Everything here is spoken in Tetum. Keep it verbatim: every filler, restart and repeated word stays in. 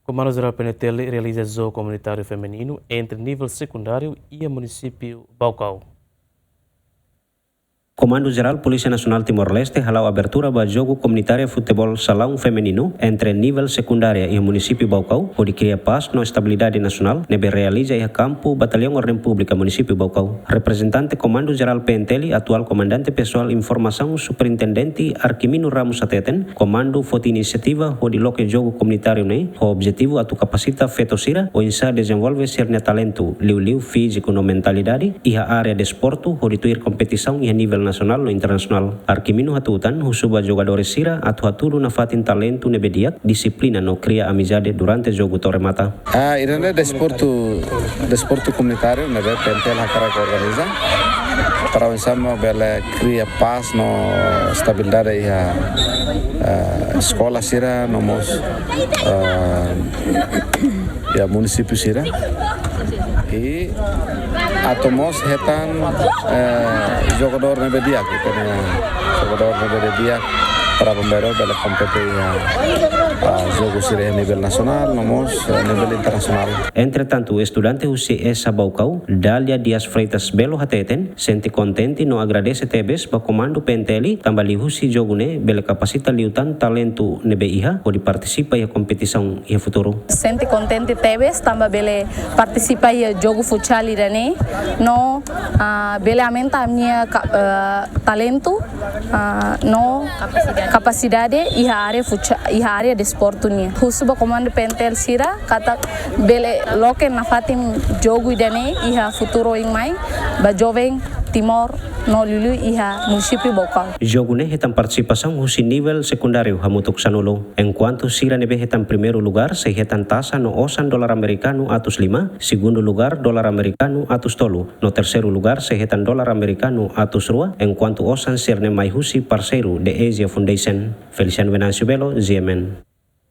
Komandu Jerál P N T L realiza jogu komunitáriu femininu entre nivel sekundáriu iha munisípiu Baucau. Komandu Jerál Polísia Nasionál Timor-Leste hala'o abertura ba jogu komunitáriu futeból salaun femininu entre nivel sekundáriu iha munisípiu Baucau, hodi kria pás no estabilidade nasionál, ne'ebé realiza iha kampu Batallaun Orden Públika munisípiu Baucau. Reprezentante Komandu Jerál P N T L, atuál Komandante Pesoál Informasaun Superintendente Arquimino Ramos hateten, komandu foti inisiativa hodi loke jogu komunitáriu ne'e ho objetivu atu kapasita feto sira oinsá dezenvolve sira-nia talentu, liuliu fíziku no mentalidade, iha área desportu hodi tuir kompetisaun iha nivel nasionál no internasionál. Arquimino hatutan, husu ba jogadores sira atu hatudu nafatin talentu ne'ebé di'ak, dixiplina no kria amizade durante jogu to'o remata. Ah, ida-ne'e desportu, desportu komunitáriu ne'ebé P N T L hakarak organiza para oinsá mak bele kria pás no estabilidade iha, eh, eskola sira no mós, eh, iha munisípiu sira. I atu mós hetan, eh, jogadór ne'ebé di'ak, ita-nia jogadór ne'ebé di'ak para bele, bele kompete iha, ah, jogu sira iha nivel nasionál no mós, eh, nivel internasionál. Entretantu, estudante husi ESA Baucau, Dália Dias Freitas Belo hateten, sente kontente no agradese tebes ba komandu P N T L, tanba liuhusi jogu ne'e bele kapasita liután talentu ne'ebé iha, hodi partisipa iha kompetisaun iha futuru. Sente kontente tebes tanba bele partisipa iha jogu futsal ida-ne'e, no, ah, bele aumenta ami-nia ka-, ah, talentu, ah, no kapasidade iha área futsa-, iha área desportu nian. Husu ba komandu P N T L sira katak bele loke nafatin jogu ida-ne'e iha futuru oin mai ba joven Timor no liuliu iha munisípiu Baucau. Jogu ne'e hetan partisipasaun husi nivel sekundáriu hamutuk sanulu. Enkuantu sira ne'ebé hetan primeiru lugár sei hetan tasa no osan dolar amerikanu atus lima, segundu lugár dolar amerikanu atus tolu, no terseiru lugár sei hetan dolar amerikanu atus rua, enkuantu osan sira-ne'e mai husi parseiru The Asia Foundation. Feliciano Venâncio Belo, G M N.